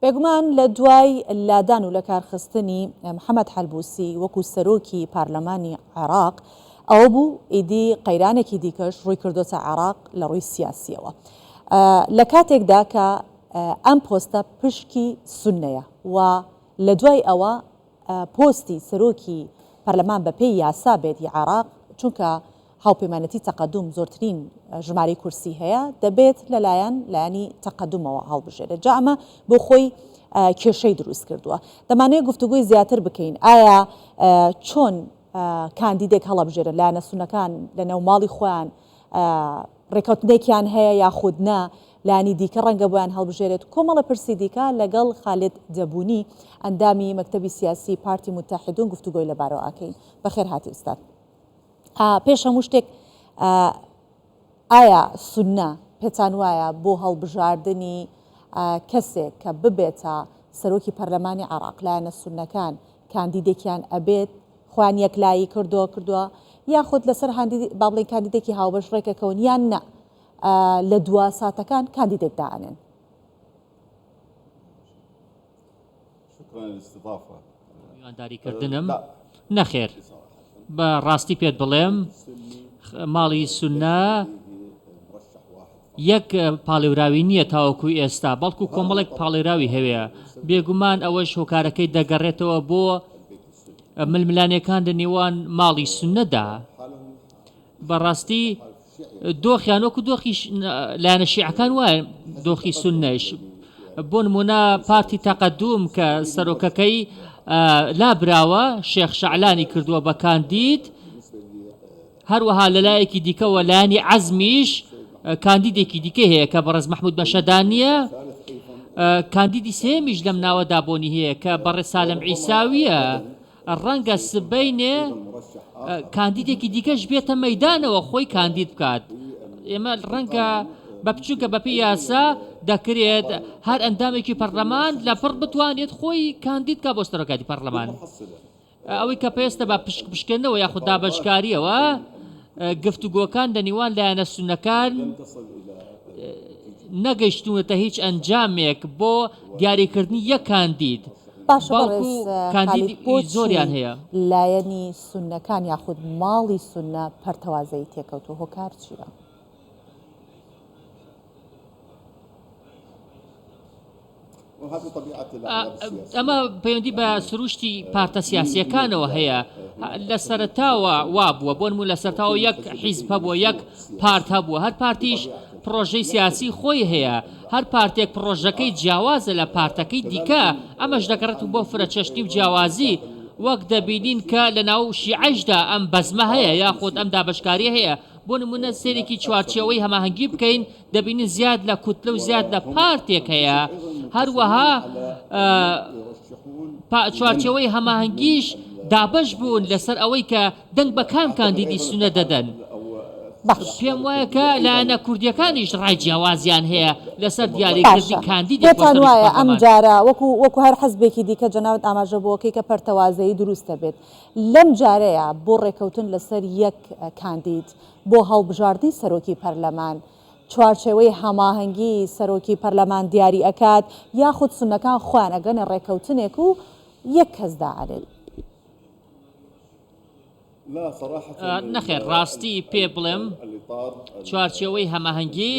بێگومان لە دوای لادان و لەکارخستنی محەمەد حەلبوسی وەکو سەرۆکی پارلەمانی عێراق، ئەوە بوو ئیدی قەیرانێکی دیکەش ڕووی کردۆتە عێراق لە ڕووی سیاسیەوە. لە کاتێکدا کە ئەم پۆستە پشکی سوننەیە و لە دوای ئەوە پۆستی سەرۆکی پەرلەمان بەپێی یاسا بێت ی عێراق، چونکە هاوپەیمانێتی تەقەدوم زۆرترین ژمارەی کورسی هەیە، دەبێت لەلایەن لایەنی تەقەدومەوە هەڵبژێرێت. جا ئەمە بۆ خۆی کێشەی دروست کردووە. دەمانەوێت گفتوگۆی زیاتر بکەین، ئایا چۆن کاندیدێک هەڵەبژێرن، لایەنە سوننەکان لەنێو ماڵی خۆیان ڕێکەوتنێکیان هەیە یاخود نا، لایەنی دیکە ڕەنگە بۆیان هەڵبژێرێت، کۆمەڵە پرسی دیکە لەگەڵ خالید دەبونی ئەندامی مەکتەبی سیاسی پارتی موتەحیدون گفتوگۆی لەبارەوە ئەکەین. بەخێر هاتی ئوستاد. پێش هەموو شتێک ئایا سوننە پێتان وایە بۆ هەڵبژاردنی کەسێک کە ببێتە سەرۆکی پەرلەمانی عێراق لایەنە سوننەکان کاندیدێکیان ئەبێت خۆیان یەکلایی کردووە کردووە یاخود لەسەر هاندی با بڵێین کاندیدێکی هاوبەش ڕێکەکەون یان نا لە دوا ساتەکان کاندیدێک دائەنێن؟ میوانداریکردنم؟ نەخێر، بە ڕاستی پێت بڵێم ماڵی سوننە یەک پاڵێوراوی نییە تاوەکو ئێستا، بەڵکو کۆمەڵێک پاڵێوراوی هەیە، بێگومان ئەوەش هۆکارەکەی دەگەڕێتەوە بۆ ململانێکان لە نێوان ماڵی سوننەدا. بەڕاستی دۆخیان وەکو دۆخی لایەنە شیعەکان وایە دۆخی سوننەش بۆ نمونە پارتی تەقەدوم کە سەرۆکەکەی لابراوە شێخ شەعلانی کردووە بە کاندید هەروەها لەلایەکی دیکەوە لایەنی عەزمیش کاندیدێکی دیکە هەیە کە بەڕێز مەحمود مەشەدانیە کاندیدی سێمیش لەم ناوەدا بۆنی هەیە کە بەڕێز سالم عیساویە ڕەنگە سبەینێ کاندیدێکی دیکەش بێتە مەیدانەوە خۆی کاندید بکات. ئێمە ڕەنگە بە بچونکە بەپێی یاسا دەکرێت هەر ئەندامێکی پەرلەمان لەپڕ بتوانێت خۆی کاندید بکات بۆ سەرۆکایەتی پەرلەمان. ئەوەی کە پێستە بە پشک پشکێنەوە یاخود دابەشکاریەوە گفتوگۆکان لە نێوان لایەنە سونەکان نەگەیشتوونەتە هیچ ئەنجامێک بۆ دیاریکردنی یەک کاندید. باشە بەڵکو بەڕێز خالید کاندیدی بۆچی زۆریان هەیە. لایەنی سوننەکان یاخود ماڵی سوننە پەرتەوازەیی تێکەوتووە هۆکار چییە؟ ئەمە پەیوەندی بە سروشتی پارتە سیاسییەکانەوە هەیە لە سەرەتاوە وابووە بۆ نموونە لە سەرەتاوە یەک حیزب هەبووە یەک پارت هەبووە هەر پارتیش پڕۆژەی سیاسی خۆی هەیە هەر پارتێک پڕۆژەکەی جیاوازە لە پارتەکەی دیکە، ئەمەش دەگەڕێتەوە بۆ فرەچەشنی و جیاوازی، وەک دەبینین کە لەناو شیعەیشدا ئەم بەزمە هەیە یاخود ئەم دابەشکارییە هەیە، بۆ نموونە سەیرێکی چوارچێوەی هەماهەنگی بکەین دەبینین زیاد لە کوتلە و زیاد لە پارتێک هەیە، هەروەها چوارچێوەی هەماهەنگیش دابەش بوون لەسەر ئەوەی کە دەنگ بە کام کاندیدی سوننە دەدەن؟ باش. پێم وایە کە لایەنە کوردییەکانیش ڕای جیاوازیان هەیە لەسەر دیاریکردنی باشە. کاندیدێک بۆ پێتان سەرۆکی وایە ئەم پەرلەمان. جارە وەکو وەکو هەر حزبێکی دیکە جەنابت ئاماژە بۆکەی کە پەرتەوازەیی دروست دەبێت لەم جارەیا بۆ ڕێکەوتن لەسەر یەک کاندید بۆ هەڵبژاردنی سەرۆکی پەرلەمان چوارچێوەی هەماهەنگی سەرۆکی پەرلەمان دیاری ئەکات یاخود سوننەکان خۆیان ئەگەنە ڕێکەوتنێک و یەک کەس دائەنێن؟ نەخێر ڕاستی پێ بڵێم چوارچێوەی هەماهەنگی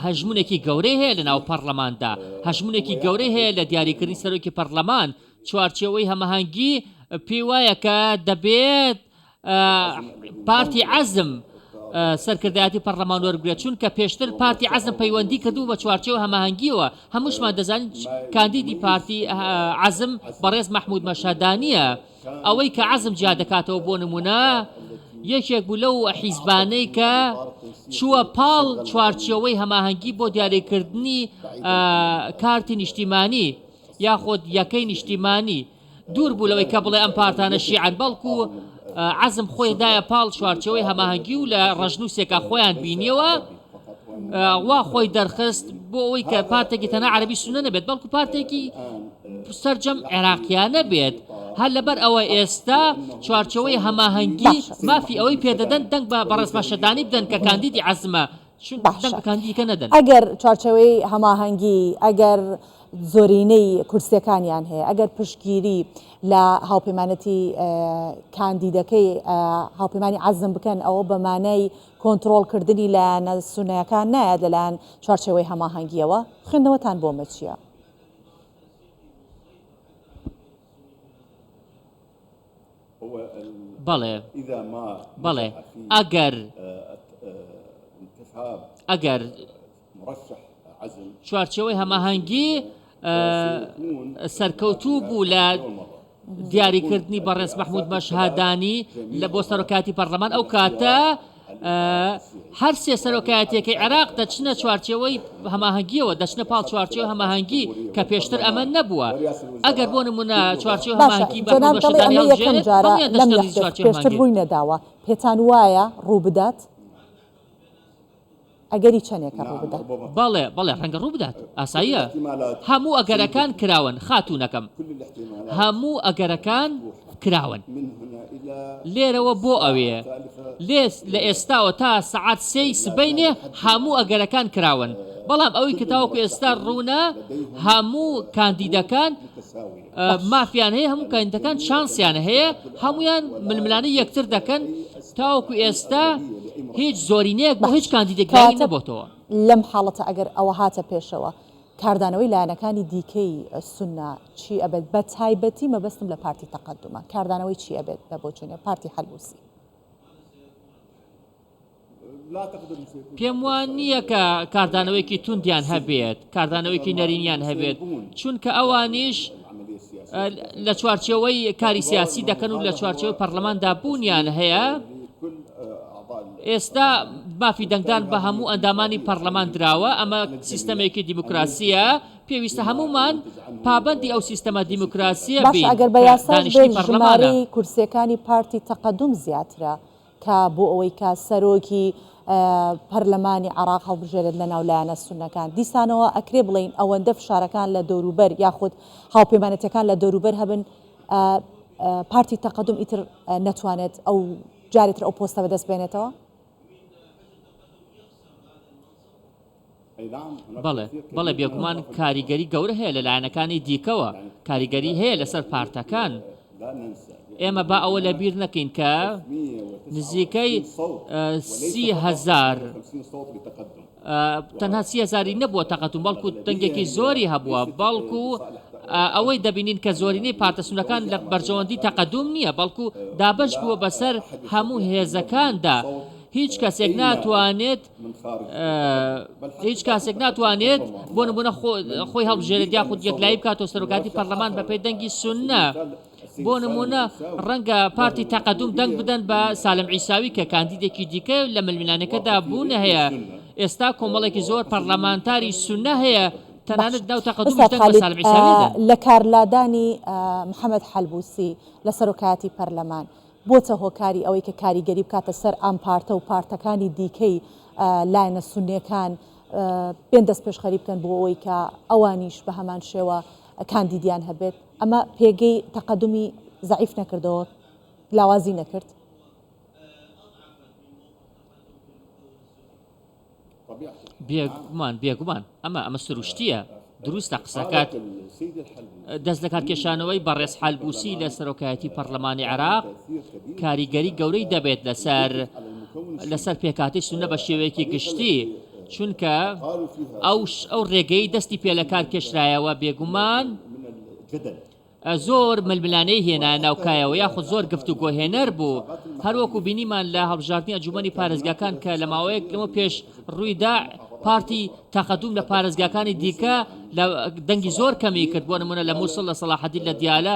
هەژمونێکی گەورەی هەیە لە ناو پەڕلەماندا هەژمونێکی گەورەی هەیە لە دیاریکردنی سەرۆکی پەڕلەمان چوارچێوەی هەماهەنگی پێی وایە کە دەبێت پارتی عەزم سەرکردایەتی پەرلەمان وەربگرێت، چونکە پێشتر پارتی عەزم پەیوەندی کردبوو بە چوارچێوە هەماهەنگییەوە، هەمووشمان دەزانین کاندیدی پارتی عەزم بەڕێز مەحمود مەشهەدانییە، ئەوەی کە عەزم جیا دەکاتەوە بۆ نموونە یەکێک بوو لەو حیزبانەی کە چووە پاڵ چوارچێوەی هەماهەنگی بۆ دیاریکردنی کارتی نیشتیمانی یاخود یەکەی نیشتیمانی. دوور بوو لەوەی کە بڵێ ئەم پارتانە شیعەن، بەڵکو عەزم خۆی دایە پاڵ چوارچێوەی هەماهەنگی و لە ڕەشنووسێکا خۆیان بینیەوە، وا خۆی دەرخست بۆ ئەوەی کە پارتێکی تەنها عەرەبی سوننە نەبێت، بەڵکو پارتێکی سەرجەم عێراقیانە بێت. هەر لەبەر ئەوە ئێستا چوارچێوەی هەماهەنگی باشە. مافی ئەوەی پێدەدەن دەنگ بە بەڕێز مەشهەدانی بدەن کە کاندیدی عەزمە. چون باشە دەنگ بە کاندیدی دیکە نەدەن. ئەگەر چوارچێوەی هەماهەنگی، ئەگەر زۆرینەی کورسیەکانیان هەیە، ئەگەر پشتگیری لە هاوپەیمانەتی کاندیدەکەی هاوپەیمانی عەزم بکەن، ئەوە بە مانای کۆنترۆڵکردنی لایەنە سوننەکان نایەت لەلایەن چوارچێوەی هەماهەنگییەوە؟ خوێندنەوەتان بۆ ئەمە چییە؟ بەڵێ بەڵێ ئەگەر ئەگەر چوارچێوەی هەماهەنگی سەرکەوتوو بوو لە دیاریکردنی بەڕێز مەحمود مەشهادانی لە بۆ سەرۆکاتی پەرلەمان ئەو کاتە هەر سێ سەرۆکایەتیەکەی عێراق دەچنە چوارچێوەی هەماهەنگیەوە دەچنە پاڵ چوارچێوە هەماهەنگی کە پێشتر ئەمە نەبووە ئەگەر بۆ نمونە چوارچێوە باشە هەماهەنگی جەناب مەحمود دەڵێ مەشهەدانی ئەمە یەکەم هەڵبژێرێت جارە هەموویان لەم دەچنە ڕیزی یەحدەث چوارچێوە پێشتر هەماهەنگی. ڕووی نەداوە پێتان وایە ڕوو بدات؟ ئەگەری چەنێکە ڕووبدات؟ بەڵێ، بەڵێ، ڕەنگە ڕووبدات. ئاساییە. هەموو ئەگەرەکان کراون، خاتوونەکەم. هەموو ئەگەرەکان کراون. لێرەوە بۆ ئەوێ، لێ لە ئێستاوە تا سەعات سێی سبەینێ هەموو ئەگەرەکان کراون. بەڵام ئەوەی کە تاوەکو ئێستا ڕوونە، هەموو کاندیدەکان مافیان هەیە، هەموو کاندیدەکان چانسیان هەیە، هەموویان ململانێی یەکتر دەکەن، تاوەکو ئێستا هیچ زۆرینەیەک بۆ باش هیچ کاندیدێک دیاری کەواتە نەبۆتەوە. لەم حاڵەتە ئەگەر ئەوە هاتە پێشەوە کاردانەوەی لایەنەکانی دیکەی سوننە چی ئەبێت بە تایبەتی مەبەستم لە پارتی تەقەدومە کاردانەوەی چی ئەبێت بە بۆچونی پارتی حەلبوسی؟ پێم وا نییە کە کاردانەوەیەکی توندیان هەبێت، کاردانەوەیەکی نەرێنیان هەبێت، چونکە ئەوانیش لە چوارچێوەی کاری سیاسی دەکەن و لە چوارچێوەی پەرلەماندا بوونیان هەیە. ئێستا مافی دەنگدان بە هەموو ئەندامانی پەرلەمان دراوە، ئەمە سیستەمێکی دیموکراسییە، پێویستە هەموومان پابەندی ئەو سیستەمە دیموکراسییە باشە بین ئەگەر بە کە یاساش دانیشتنی بێت پەرلەمانە. ژمارەی کورسییەکانی پارتی تەقەدوم زیاترە، کە بۆ ئەوەی کە سەرۆکی پەرلەمانی عێراق هەڵبژێرێت لە ناو لایەنە سوننەکان. دیسانەوە ئەکرێ بڵێین ئەوەندە فشارەکان لە دەوروبەر یاخود هاوپەیمانەتیەکان لە دەوروبەر هەبن پارتی تەقەدوم ئیتر نەتوانێت ئەو جارێ تر ئەو پۆستە بەدەست بێنێتەوە؟ بەڵێ، بەڵێ بێگومان کاریگەری گەورە هەیە لە لایەنەکانی دیکەوە، کاریگەری هەیە لەسەر پارتەکان. ئێمە با ئەوە لەبیر نەکەین کە نزیکەی 30 هەزار تەنها 30 هەزاری نەبووە تەقەدوم بەڵکو دەنگێکی زۆری هەبووە بەڵکو ئەوەی دەبینین کە زۆرینەی پارتە سونەکان لە بەرژەوەندی تەقەدوم نییە بەڵکو دابەش بووە بەسەر هەموو هێزەکاندا هیچ کەسێک ناتوانێت هیچ کاسێک ناتوانێت بۆ نمونە خۆی هەڵبژێرێت یاخود یەکلایی بکاتەوە سەرۆکاتی پەرلەمان بەپێی دەنگی سوننە بۆ نمونە ڕەنگە پارتی تەقەدوم دەنگ بدەن بە سالم عیساوی کە کاندیدێکی دیکە لە ململانێکەدا بوون هەیە ئێستا کۆمەڵێکی زۆر پەرلەمانتاری سوننە هەیە تەنانەت ناو تەقەدومیش ئوستاد دەنگ بە خالید سالم عیساوی دەدەن. لە کارلادانی محەمەد حەلبوسی لە سەرۆکایەتی پەرلەمان بۆتە هۆکاری ئەوەی کە کاریگەری بکاتە سەر ئەم پارتە و پارتەکانی دیکەی لایەنە سوننیەکان بێن دەستپێشخەری بکەن بۆ ئەوەی کە ئەوانیش بە هەمان شێوە کاندیدیان هەبێت، ئەمە پێگەی تەقەدومی زەعیف نەکردەوە، لاوازی نەکرد؟ بێگومان بێگومان ئەمە ئەمە سروشتییە دروستە قسەکەت. دەست لەکارکێشانەوەی بەڕێز حەلبوسی لە سەرۆکایەتی پەرلەمانی عێراق کاریگەری گەورەی دەبێت لەسەر لەسەر پێکهاتەی سوننە بە شێوەیەکی گشتی چونکە ئەو ئەو ڕێگەی دەستی پێ لەکار کێشرایەوە بێگومان زۆر ململانێی هێنایە ناو کایەوە یاخود زۆر گفتوگۆهێنەر بوو، هەروەکو بینیمان لە هەڵبژاردنی ئەنجومەنی پارێزگاکان کە لە ماوەیەک لەمە پێش ڕوویدا پارتی تەقەدوم لە پارێزگاکانی دیکە لە دەنگی زۆر کەمی کرد بۆ نمونە لە موسڵ لە سەڵاحەدین لە دیالە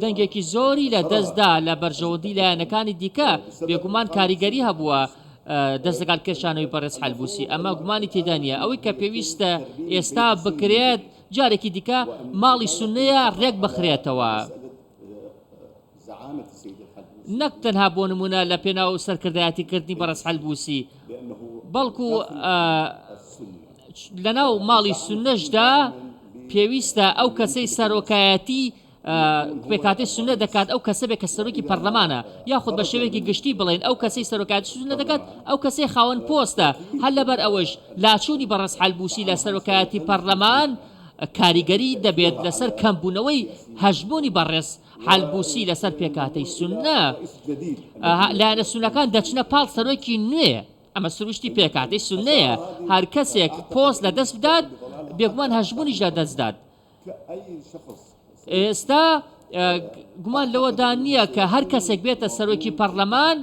دەنگێکی زۆری لە دەستدا لە بەرژەوەندی لایەنەکانی دیکە بێگومان کاریگەری هەبووە دەست لەکار کێشانەوەی بەڕێز حەلبوسی ئەمە گومانی تێدا نییە ئەوەی کە پێویستە ئێستا بکرێت جارێکی دیکە ماڵی سوننەیە ڕێک بخرێتەوە. نەک تەنها بۆ نمونە لە پێناو سەرکردایەتی کردنی بەڕێز حەلبوسی بەڵکو لەناو ماڵی سوننەشدا پێویستە ئەو کەسەی سەرۆکایەتی. پێکهاتەی سوننە دەکات ئەو کەسە بێت کە سەرۆکی پەرلەمانە، یاخود بە شێوەیەکی گشتی بڵێین ئەو کەسەی سەرۆکایەتی سوننە دەکات ئەو کەسەی خاوەن پۆستە، هەر لەبەر ئەوەش لاچوونی بەڕێز حەلبوسی لە سەرۆکایەتی پەرلەمان کاریگەری دەبێت لەسەر کەمبوونەوەی هەژموونی بەڕێز حەلبوسی لەسەر پێکهاتەی سوننە، لایەنە سوننەکان دەچنە پاڵ سەرۆکی نوێ. ئەمە سروشتی پێکهاتەی سوننەیە، هەر کەسێک پۆست لەدەست بدات، بێگومان هەژموونیش لەدەست دات. ئێستا گومان لەوەدا نییە کە هەر کەسێک بێتە سەرۆکی پەرلەمان،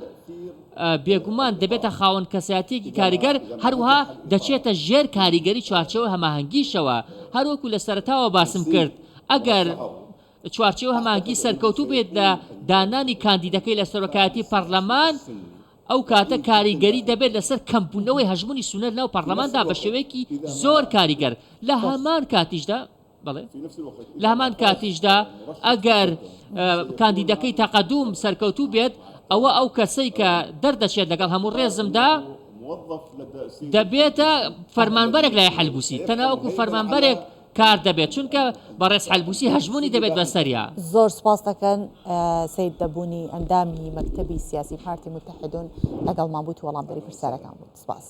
بێگومان دەبێتە خاوەن کەسایەتییەکی کاریگەر، هەروەها دەچێتە ژێر کاریگەری چوارچێوەی هەماهەنگیشەوە، هەروەکو لە سەرەتاوە باسم کرد، ئەگەر چوارچێوەی هەماهەنگی سەرکەوتوو بێت لە دانانی کاندیدەکەی لە سەرۆکایەتی پەرلەمان، ئەو کاتە کاریگەری دەبێت لەسەر کەمبوونەوەی هەژموونی سوننە لەناو پەرلەماندا بە شێوەیەکی زۆر کاریگەر، لە هەمان کاتیشدا بەڵێ لە هەمان کاتیشدا ئەگەر کاندیدەکەی تەقەدوم سەرکەوتوو بێت ئەوە ئەو کەسەی کە دەردەچێت لەگەڵ هەموو ڕێزمدا دەبێتە فەرمانبەرێک لای حەلبوسی تەنها وەکو فەرمانبەرێک کار دەبێت چونکە بەڕێز حەلبوسی هەژموونی دەبێت بەسەریا. زۆر سوپاس دەکەن سەید دەبوونی ئەندامی مەکتەبی سیاسی پارتی متحدون لەگەڵمان بوویت و وەڵامدەری پرسیارەکان بوویت سوپاس.